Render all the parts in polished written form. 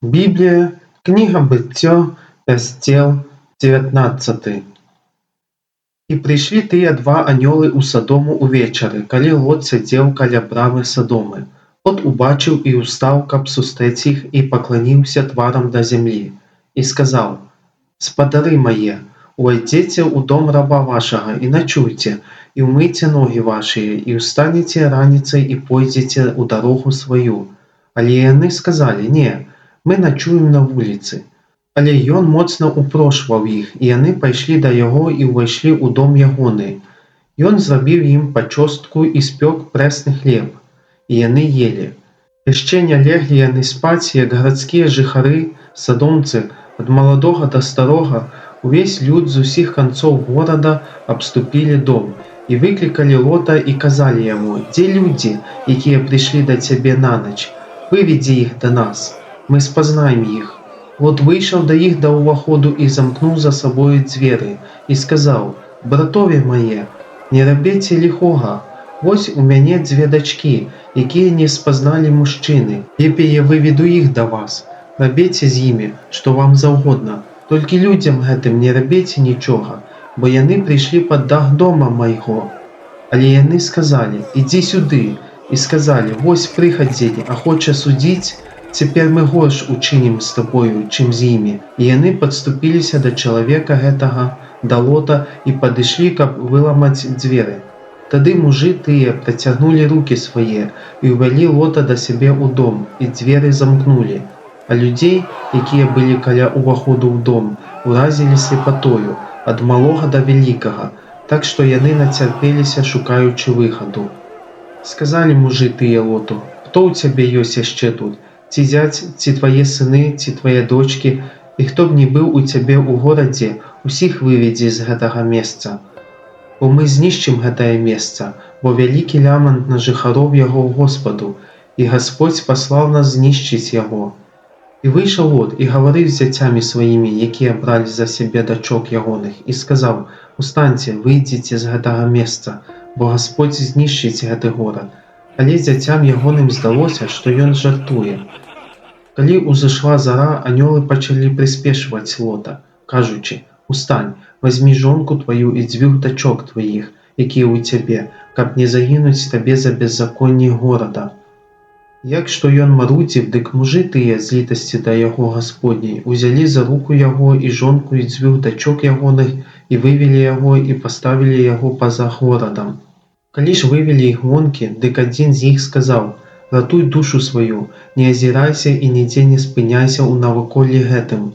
Біблія, кніга Быццё, раздзел 19. І прыйшлі тыя два анёлы ў Садому ўвечары, калі Лот сядзеў каля брамы Садомы. Лот убачыў і ўстаў, каб сустрэць іх, і пакланіўся тварам да зямлі. І сказаў: Спадары мае, увайдзіце ў дом раба вашага і начуйце, і ўмыйце ногі вашыя, і ўстанеце раніцай і пойдзеце ў дарогу сваю. Але яны сказалі: Не, мы начуем на вуліцы. Але ён моцна ўпрошваў іх, і яны пайшлі да яго і ўвайшлі ў дом ягоны. Ён зрабіў ім пачостку і спёк прэсны хлеб, і яны елі. Яшчэ не леглі яны спаць, як гарадскія жыхары, садомцы, ад маладога да старога, увесь люд з усіх канцоў горада абступілі дом і выклікалі Лота і казалі яму: Дзе людзі, якія прыйшлі да цябе нанач? Выведзі іх да нас, мы спазнаем іх. Лот выйшаў да іх да ўваходу і замкнуў за сабою дзверы, і сказаў: Братове мае, не рабіце ліхога. Вось у мяне дзве дачкі, якія не спазналі мужчыны. Лепей я выведу іх да вас. Рабіце з імі, што вам заўгодна. Толькі людзям гэтым не рабіце нічога, бо яны прыйшлі пад дах дома майго. Але яны сказалі: Ідзі сюды, і сказалі: Вось прыхадзень, а хоча судзіць, цяпер мы горш учынім з табою, чым з імі. І яны падступіліся да чалавека гэтага, да Лота, і падышлі, каб выламаць дзверы. Тады мужы тыя працягнулі рукі свае і ўвялі Лота да сябе ў дом, і дзверы замкнулі. А людзей, якія былі каля ўваходу ў дом, уразілі слепатою, ад малога да вялікага, так што яны нацярпеліся, шукаючы выхаду. Сказалі мужы тыя Лоту: Хто ў цябе ёсць яшчэ тут? Ці зяць, ці твае сыны, ці твае дочкі, і хто б ні быў у цябе ў горадзе, усіх выведзі з гэтага месца. Бо мы знішчым гэтае месца, бо вялікі лямант на жыхароў яго Госпаду, і Гасподзь паслаў нас знішчыць яго. І выйшаў Лот і гаварыў з зяцямі сваімі, якія бралі за сябе дачок ягоных, і сказаў: Устаньце, выйдзіце з гэтага месца, бо Гасподзь знішчыць гэты горад. Але зяцям ягоным здалося, што ён жартуе. Калі ўзышла зара, анёлы пачалі прыспешваць Лота, кажучы: Устань, вазьмі жонку тваю і дзвюх дачок тваіх, якія ў цябе, каб не загінуць табе за беззаконне горада. Як што ён марудзіў, дык мужы тыя з літасці да яго Гасподняй узялі за руку яго і жонку і дзвюх дачок ягоных і вывелі яго і паставілі яго па-за горадам. Калі ж вывелі іх вонкі, дык адзін з іх сказаў: Ратуй душу сваю, не азірайся і нідзе не спыняйся ў наваколлі гэтым,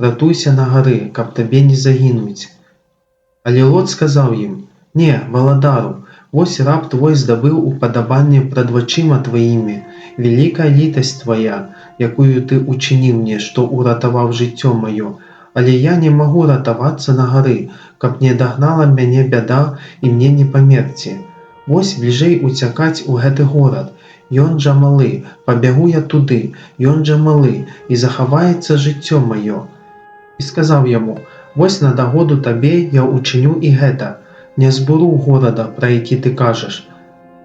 ратуйся на гары, каб табе не загінуць. Але Лот сказаў ім: Не, валадару, вось раб твой здабыў упадабанне прад вачыма тваімі, вялікая літасць твая, якую ты учыніў мне, што ўратаваў жыццё маё, але я не магу ратавацца на гары, каб не дагнала мяне бяда і мне не памерці. Вось бліжэй уцякаць у гэты горад, ён жа малы, пабягу я туды, ён жа малы, і захаваецца жыццё маё. І сказаў яму: Вось на дагоду табе я учыню і гэта, не збуру горада, пра які ты кажаш.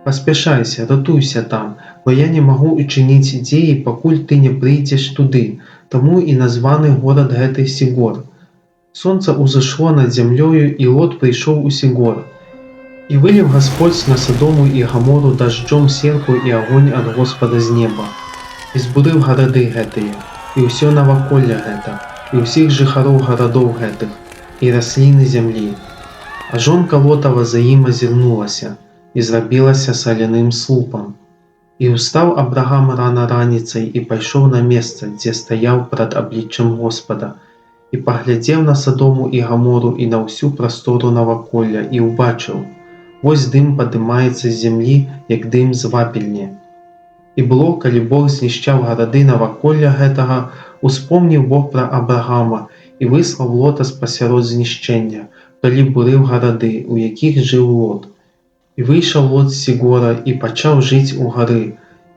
Паспяшайся, ратуйся там, бо я не магу учыніць дзеі, пакуль ты не прыйдзеш туды, таму і названы горад гэты Сігор. Сонца ўзышло над зямлёю, і Лот прыйшоў у Сігор. І выліў Гасподзь на Садому і Гамору дажджом серку і агонь ад Госпада з неба, і збурыў гарады гэтыя, і ўсё наваколле гэта, і ўсіх жыхароў гарадоў гэтых, і расліны зямлі. А жонка Лотава за ім азірнулася і зрабілася саляным слупам. І ўстаў Абрагам рана раніцай і пайшоў на месца, дзе стаяў прад абліччам Госпада, і паглядзеў на Садому і Гамору і на ўсю прастору наваколля і ўбачыў: вось дым падымаецца з зямлі, як дым з вапельні. І было, калі Бог знішчаў гарады наваколля гэтага, успомніў Бог пра Абрагама і выслаў Лота з-пасярод знішчэння, калі бурыў гарады, у якіх жыў Лот. І выйшаў Лот з Сігора і пачаў жыць у гары,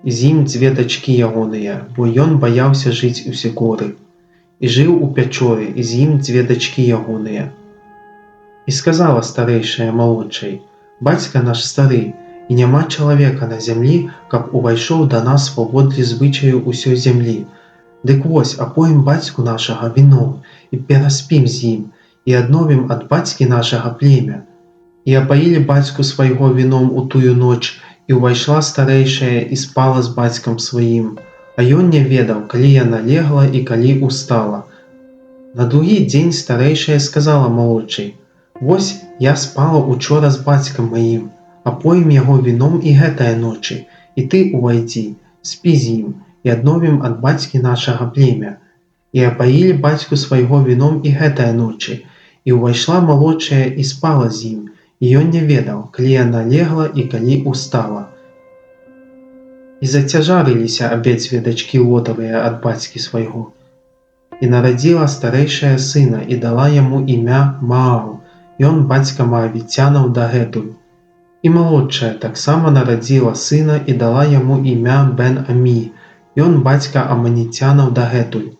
і з ім дзве дачкі ягоныя, бо ён баяўся жыць у Сігоры. І жыў у пячоры, і з ім дзве дачкі ягоныя. І сказала старэйшая малодшай: Бацька наш стары, і няма чалавека на зямлі, каб увайшоў да нас паводле звычаю ўсёй зямлі. Дык вось, апоім бацьку нашага віном, і пераспім з ім, і адновім ад бацькі нашага племя. І апаілі бацьку свайго віном у тую ноч, і ўвайшла старэйшая і спала з бацькам сваім, а ён не ведаў, калі яна легла і калі ўстала. На другі дзень старэйшая сказала малодшай: Вось я спала учора з бацькам маім, апоім яго віном і гэтае ночы, і ты ўвайдзі, спі з ім, і адновім ад бацькі нашага племя. І апаілі бацьку свайго віном і гэтае ночы, і ўвайшла малодшая і спала з ім, і ён не ведаў, калі яна легла і калі ўстала. І зацяжарыліся абедзве дачкі Лотавыя ад бацькі свайго. І нарадзіла старэйшая сына і дала яму імя Мааў, ён бацька маавіцянаў дагэтуль. І малодшая таксама нарадзіла сына і дала яму імя Бэн-Амі, ён бацька аманіцянаў дагэтуль.